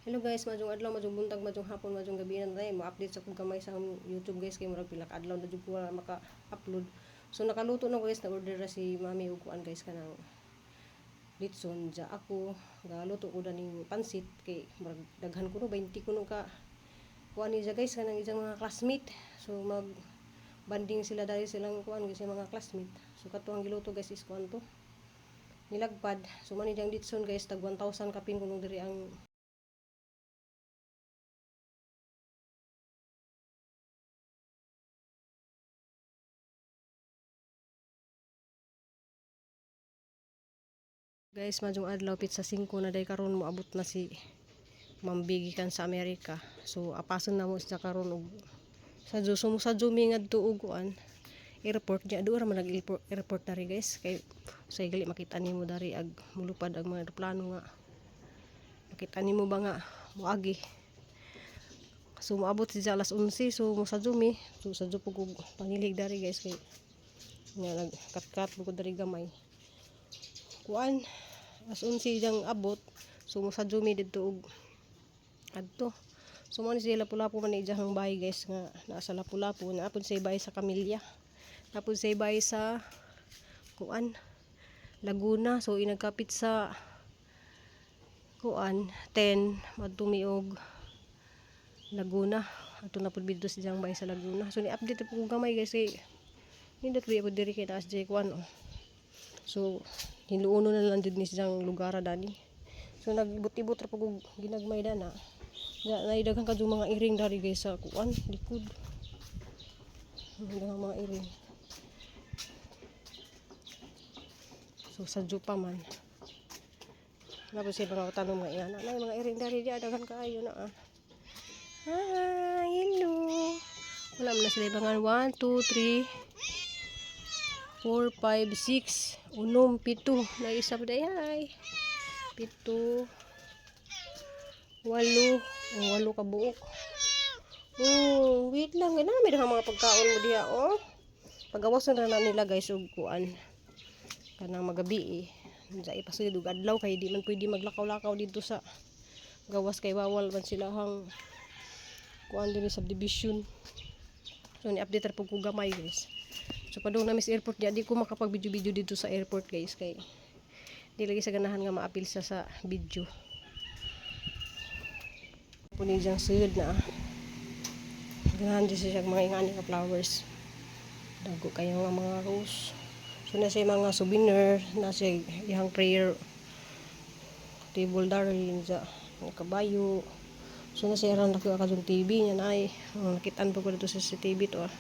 Hello guys, maayong adlaw, maayong buntag, maayong hapon, maayong gabi na tayo. Mo-update sa kong gamay sa akong YouTube guys kay murag pila ka adlaw na jud ko wala maka-upload. So nakaluto na ko guys, na-order ra si mami og kuan guys kanang litson ja ako galuto ko daning pansit kay murag daghan kuno, 20 kuno ka kuan ni siya guys, kanang isang mga classmate. So mag banding sila dahil silang kuan guys, mga classmate. So kato ang giluto guys is kuan to, nilagpad. So man ni litson guys, tag 1,000 kapin kuno diri ang guys. Maayong adlaw, petsa 5 na day karon, moabot na si Ma'am Biggie kan sa Amerika. So apason na mo siya karon og sa so mo sa mi ngadto og kuan airport niya. Doon ra man nag airport dari guys, kay say gali makita nimo dari ag mulupad ang mga eroplano nga makita nimo ba nga moagi. So moabot siya alas 11, so mo sa mi, so sa pug og pangilig dari guys kay nga nagkat-kat bukod dari gamay kuan. Alas 11 diyang abot, so mo sa mi didto og adto. So mo ni sila, Lapu-Lapu man ni iyang bahay guys, nga naa sa Lapu-Lapu. Naa pud say bahay sa Camilla, naa pud say bahay sa kuan, Laguna. So inagkapit sa kuan 10 madto mi og Laguna. Ato na pud didto sa iyang bahay sa Laguna. So ni update po kong gamay guys kay nindot biya pud diri kay taas jay kuan oh. So hinuuno na lang jud ni siyang lugar dani. So nagbut-ibot ra pud og ginagmay dana. Na naidaghan ka mga iring dari guys sa kuan likod. Daghang mga iring. So sadyo pa man. Tapos siya mga tanong mga ingana na mga iring dari di daghan kaayo na ah. Hi, hello. Wala man na sila ibangan. 1, 2, 3, 4, 5, 6, 6, 7. Naisa pa ay. 7, 8, oh, 8 ka buok. Oh, wait lang. May may mga pagkaon mo diha, oh. Pagawasan na na nila guys og kuan. Kanang magabi eh. Sa ipasugid og adlaw kay di man pwede maglakaw-lakaw dito sa gawas kay bawal man sila hang kuan dinhi subdivision. So ni update ra pud ko gamay guys. So padung na sa airport di ko makapag video-video dito sa airport guys kay di lagi sa ganahan nga maapil sa video. Puni diyang sud na. Ganahan di siya mga ingani nga flowers. Dago kayo nga mga rose. So na siya mga souvenir, na siya iyang prayer table dari sa mga kabayo. So na siya ran dako ka TV niya na ay oh, nakitaan po ko dito sa CCTV to ah.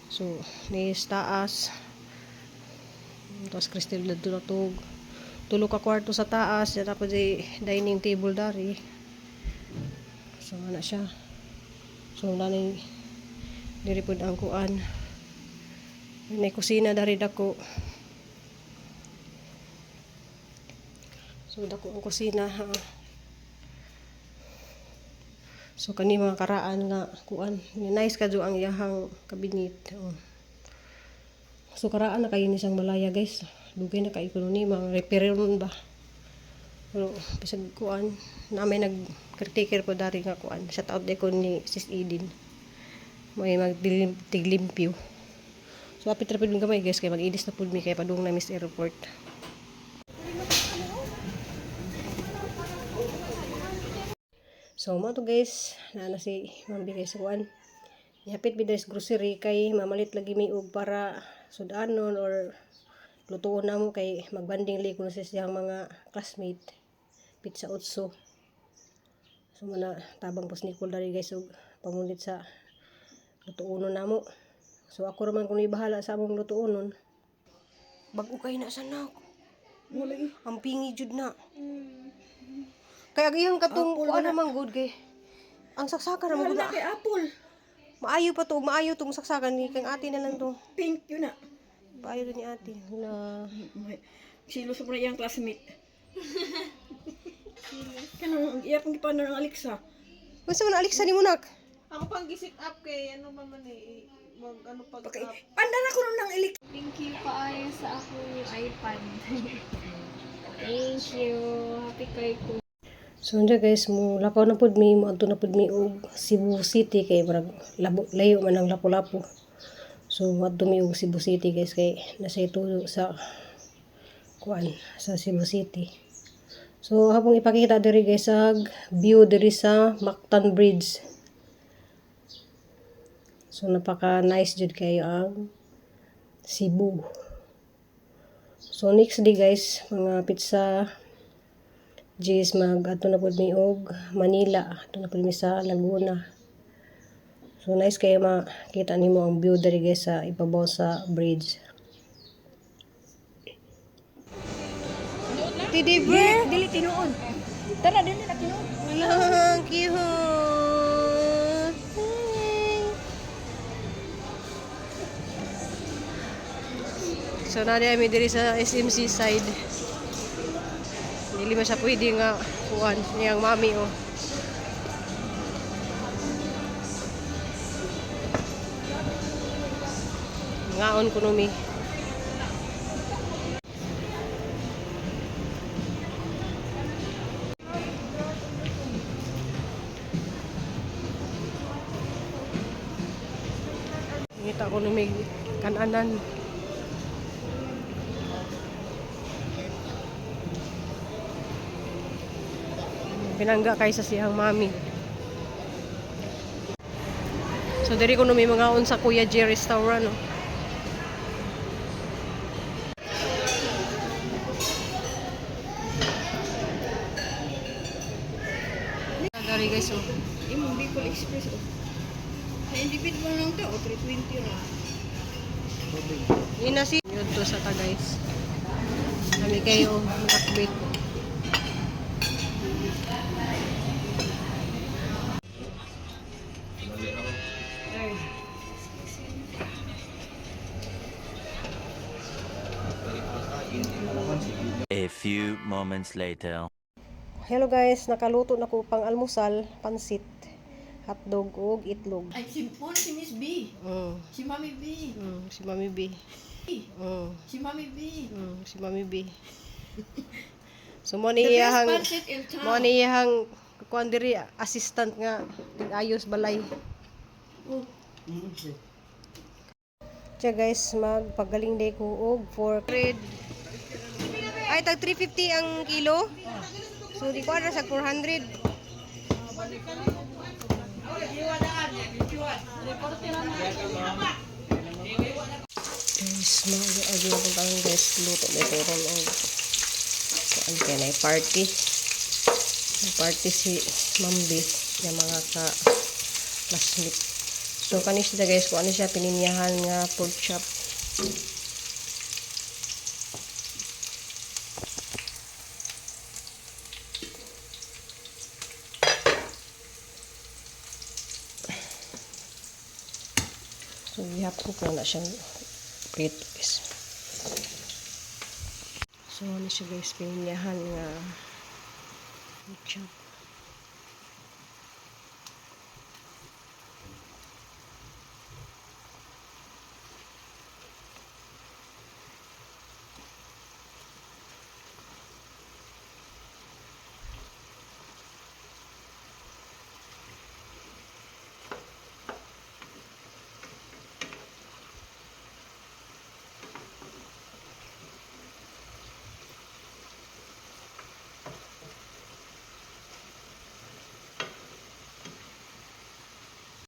So ni taas. Tapos crystal dito na tug. Tulo ka kwarto sa taas, yan tapos di dining table dari. So ana siya. So nanay diri pud ang kuan. May kusina dari dako. So dako ang kusina ha. So kani mga karaan nga kuan, nice kadyo ang iyahang kabinet. Oh. So karaan na kayo ni siyang balaya guys. Dugay na kay kuno ni mga repair ron ba. Pero bisag kuan na may nag caretaker po dari nga kuan. Shout out ko ni Sis Eden. May magtiglimpyo. So apit ra pud gamay guys kay mag-ilis na pud mi kay padung na Miss Airport. So mo to guys, naa na si Ma'am Bigay sa kuan. Nihapit mi diri sa grocery kay mamalit lagi mi og para sudanon or lutuon namo kay magbanding li kuno sa siyang mga classmate. Petsa 8. So muna tabang pos Nicole dari guys og pamulit sa lutuonon namo. So ako raman kuno bahala sa among lutuonon. Bag-o kay na sa nak. Ang pingi jud na. Kaya ang iyang katong kuan naman good kay ang saksakan naman gud na. Kay apple. Maayo pa to, maayo tong saksakan ni kang ate na lang to. Pink yun na. Maayo din ni ate. Hala. Silo sa mga iyang classmate. Kanang iya pang gipanar ang Alexa. Unsa man Alexa ni Munak? Ako pang gisit up kay ano man man eh, mag ano pag Okay. up. Panda na ko nun ng Alexa. Thank you kaayo sa akong iPad. Thank you. Happy kay ko. So nya guys, mo lakaw na pud mi, moadto na pud mi og Cebu City kay murag labo, layo man ang Lapu-Lapu. So moadto mi og Cebu City guys kay nasa itulo sa kuan sa Cebu City. So habang ipakita diri guys ag view diri sa Mactan Bridge. So napaka nice jud kayo ang Cebu. So next day guys, mga pizza Jis mag adto na pud mi og Manila, adto na pud mi sa Laguna. So nice kayo makita nimo ang view diri guys sa ibabaw sa bridge. Teddy bear. Dili tinuod. Tara dili na tinuod. Hello, cute. So na mi diri sa SMC side. Dili man siya pwede nga kuan niyang mami oh. Ngaon kuno mi. Ngita ko may kananan. Pinangga kay sa siyang mami. So diri ko may mga sa Kuya J restaurant. No? Dari guys oh. Imong Bicol Express oh. Sa individual lang to, oh, 320 ra. Yun na si yun to sa ta guys. Kami kayo makakbit. A few moments later. Hello guys, nakaluto na ko pang almusal, pansit, hotdog ug itlog. Ay simpon si Miss B. Si Mami B. Si Mami B. Si Mami B. Si Mami B. So mo ni The best iyahang pancit in town. mo ni iyahang kuan diri assistant nga ayos balay. Oh. Tiya guys, magpagaling day ko og 400. Ay tag 350 ang kilo. So di ko ara sa 400. Guys, maayo na kong tangan guys. Luto may turon og kuan kay na party. May party si Mambi yung mga ka classmate. So kani siya guys, kung ano siya pininyahan nga pork chop. So gihapon ko na siyang prito guys. So ano siya guys, pininyahan nga pork chop.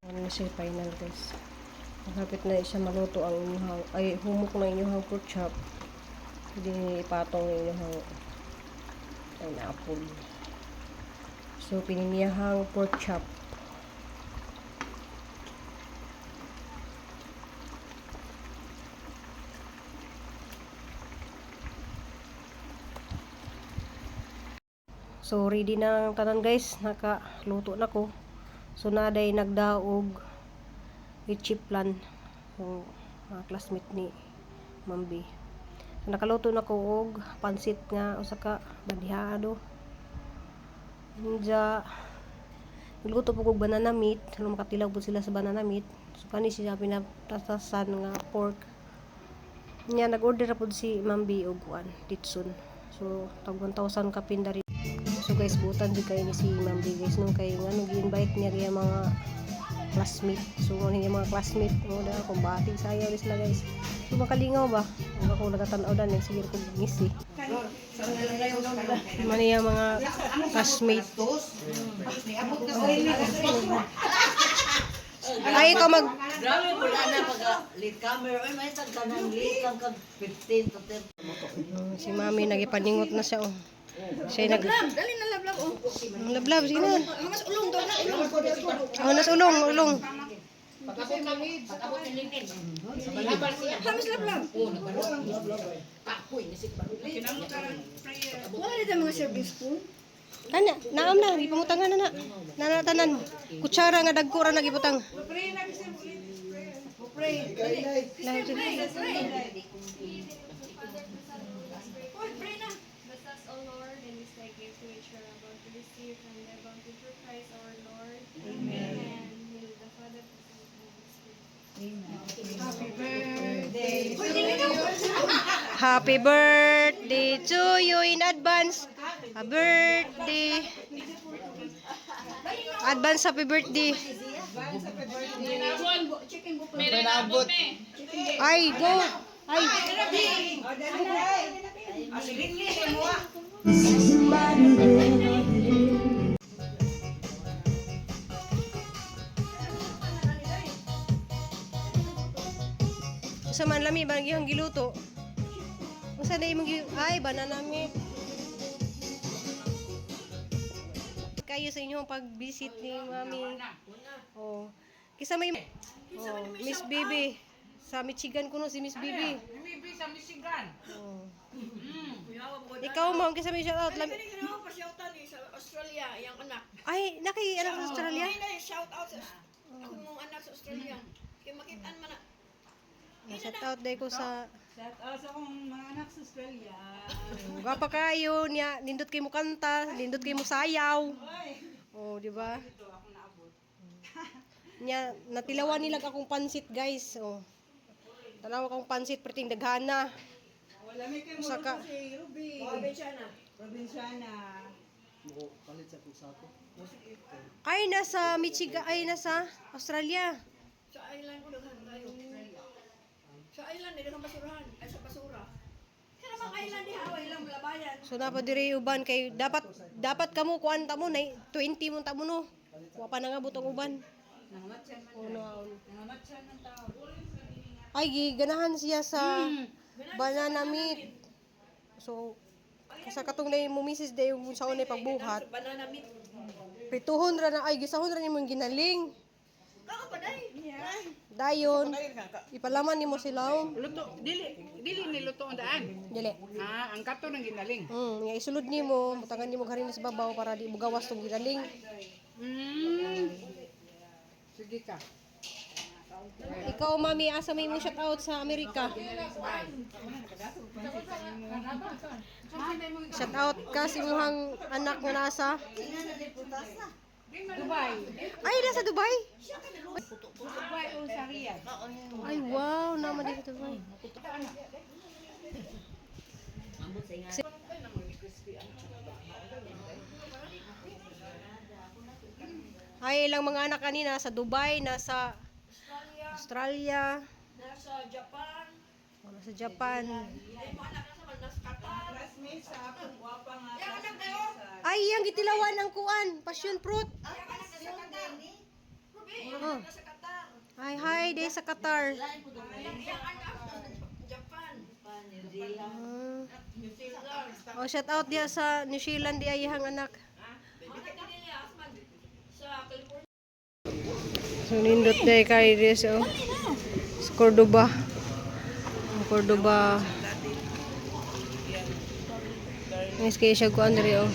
Ano na siya final guys. Malapit na siya maluto ang inyong ay humok na inyong pork chop. Hindi ipatong na inyong pineapple. So pininiyahang pork chop. So ready na ang tanan guys, nakaluto na ko. So naday nagdaog plan so mga classmate ni Mambi. So, nakaluto na ko og pansit nga usa ka bandihado. Unja nagluto po kog banana meat, ano makatilaw po sila sa banana meat. So kani siya pinatatasan nga pork. Nya nag-order ra pud si Mambi og kuan litson. So tag 1,000 kapin dari. So guys, butan jud kayo ni si Ma'am B guys nung kay ngano gi-invite niya kaya mga classmate. So mo niya mga classmate mo na kung bati sayaw ni sila guys. So makalingaw ba? Ang ako nagatan-aw dan sige ko ngisi. Man niya mga classmate. Ay, ikaw mag Grabe mo na pag late comer. Oy, may tag kanang late kang kag 15 to 30. Si Mami nagipaningot na siya oh. Siya nag Lab, dali na lab lab oh. Lablab sige na. Mas ulong daw na ulong. Oh, nas ulong, ulong. Hamas lab lab. Wala dito mga serving spoon. Kana, naam na, gipangutangan na na. Nanatanan. Kutsara nga dagko ra nagibutang. Pray na kasi Pray. Pray, pray. Oy, pray na. Bless us, O Lord, and these thy gifts which we are about to receive from thy bounty through Christ our Lord. Amen. And with the Father, the Son, and the Holy Spirit. Happy birthday to you in advance. Happy birthday. Advance happy birthday. Ay, go. Ay. Usa man lami bang iyang giluto. Usa na imong ay banana meat. Kayo sa inyong pag-visit ni Mami. Oh. Kisa may oh, Miss Bibi sa Michigan kuno si Miss Bibi. Bibi sa Michigan. Oh. Ikaw ma'am kisa may shout out. Dali na pa shout out ni sa Australia, iyang anak. Ay, naki anak sa Australia. Ay, na shout out sa ako mong anak sa Australia. Kay makitaan man na. Shout out day ko sa Shout out sa akong mga anak sa Australia. Gwapa kayo niya, nindot kay mo kanta, nindot kay mo sayaw. Oh, di ba? Nya natilawan nila akong pansit, guys. Oh. Tanawa akong pansit perting daghana. Wala may kayo Usa ka. si Ruby. Probinsyana. Probinsyana. Ay nasa Michigan, ay nasa Australia. Sa island ko daghan tayo. Sa island dili kang basurahan, ay sa basura. Kaya namang island diha wa ilang labayan. So napa diri uban kay dapat dapat kamo kuan ta mo nay 20 mo ta mo no. Wa pa nangabot ang uban. Oh, no. Ay giganahan siya sa banana meat. So sa katong nay mo misis day yung sa unay pagbuhat. Banana meat. Prituhon ra na ay gisahon ra nimo yung ginaling. Kako pa day. Dayon ipalaman nimo sila. Luto, dili, dili niluto ang daan. Dili. Ah, ang kato ng ginaling. Nga isulod nimo, butangan nimo garin sa babaw para di mo gawas tong ginaling. Sige ka. Ikaw, mami, asa may mo shout out sa Amerika? Shout out ka sa imuhang anak nga nasa Dubai. Ay, nasa Dubai? Dubai o sa Riyadh. Ay, wow, naman dito sa Dubai. Ay, ilang mga anak kanina sa Dubai, nasa Australia, Nasa Japan. o, nasa Japan. Ay mo anak nasa man nasa Qatar. Classmate sa akong gwapa nga. Yang anak dayo. Ay, iyang gitilawan ang kuan, passion fruit. Yang anak nasa Qatar. Ruby, yang Oh. anak nasa Qatar. Ay, hi, day sa Qatar. Yang yang anak nasa Japan. Ah. New Zealand. Oh, shout out diya sa New Zealand di ay iyang anak. Anak nila asman sa California. So nindot day kay this oh. Sa Cordoba. Ang Cordoba. Nice kay siya kuan diri oh.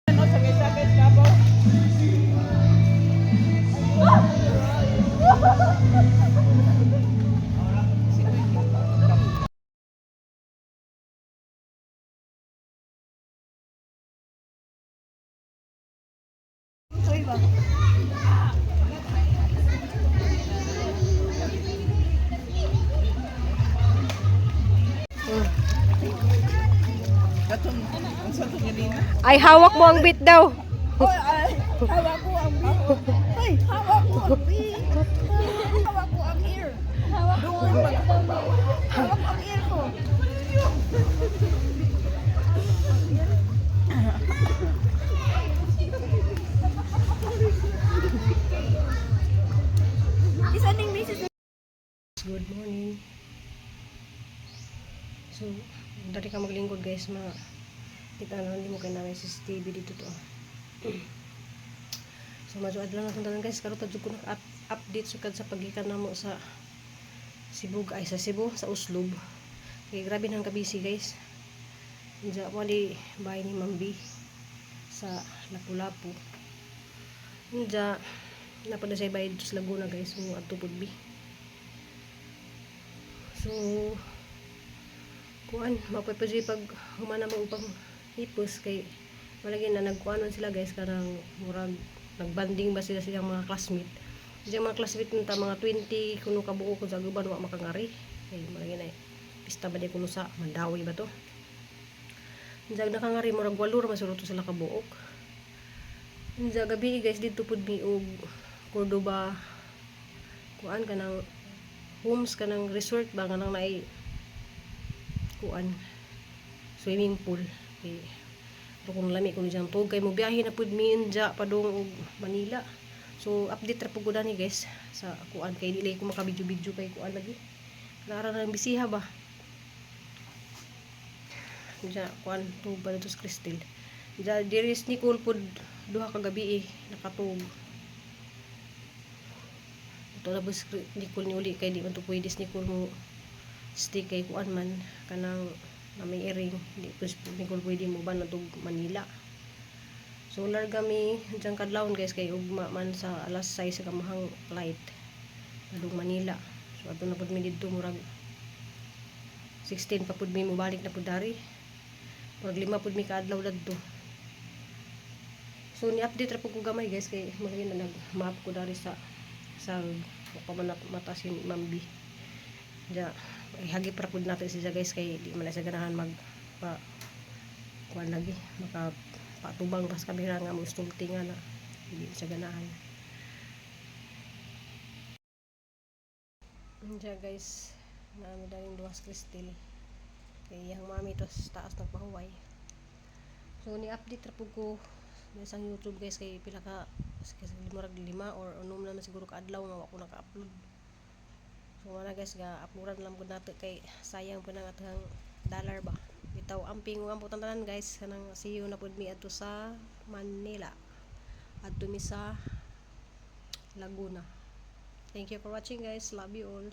Ano, sakit-sakit ka po? Ay, hawak mo ang bit daw. Hawak ko ang bit. Ay, hawak ko ang bit. Hawak ko ang ear. Hawak ko ang ear ko. Isa ning misis. Good morning. So, dari ka maglingkod guys, ma kita na hindi mo kay namin CCTV dito to. Ah. So, medyo adlaw na itong tanan guys, karon pa jud ko naka-update sukad sa pagikan namo sa Cebu, ay sa Cebu, sa Oslob. Kay grabe nang kabisi guys. Diya wali bahay ni Mambi sa Lapu-Lapu. Diya napada sa bahay dito sa Laguna guys, so adto pud bi. So, kuan, mapay pag humana mo upang hipos kay malagi na nagkuanon sila guys karang murag nagbanding ba sila silang mga classmate. Silang mga classmate nta mga 20 kuno kabuo kun sa guban wa makangari. Kay malagi na eh, pista ba di kuno sa Mandawi ba to? Unsa nakangari murag walo ra man siguro to sila kabuok. Unsa gabi guys didto pud mi og Cordoba kuan kanang homes kanang resort ba nga nang naay kuan swimming pool kay pero kung lami kuno diyang tuog kay mo biyahe na pud mi dya padung og Manila. So update ra pud ko dani guys sa kuan kay dili ko makabidyo-bidyo kay kuan lagi Lara na ang bisiha ba dya kuan tuog ba dito sa Cristel dya diri is Nicole pud duha ka gabi eh, nakatuog. Ito na ba si Nicole ni uli kay di man to pwede si Nicole mo stay kay kuan man kanang na may iring di po si Nicole pwede mo ba na tug Manila. So larga mi diyang kadlawon guys kay ugma man sa alas 6 sa kamahang flight padung Manila. So adto na pud mi didto murag 16 pa pud mi mobalik na pud dari. Murag lima pud mi kaadlaw dadto. So ni-update ra pud ko gamay guys kay malagi na nag-map ko dari sa pa man mata si Ma'am B. Ja, ihagip ra pud natin siya guys kay di man na siya ganahan mag pa kuan lagi maka patubang pas kamera nga mo stulti nga na hindi siya ganahan. Ja guys, naami daling duhas Cristel. Kay iyang mami to sa taas nagpahuway. So ni-update ra pud ko sa YouTube guys kay pila ka kasi murag lima or unom naman siguro ka adlaw nga wa ko naka-upload. So wala guys ga uploadan lang pud nato kay sayang pud ang atong dollar ba. Bitaw amping ug ampo tanan guys kanang see you na pud mi adto sa Manila. Adto mi sa Laguna. Thank you for watching guys. Love you all.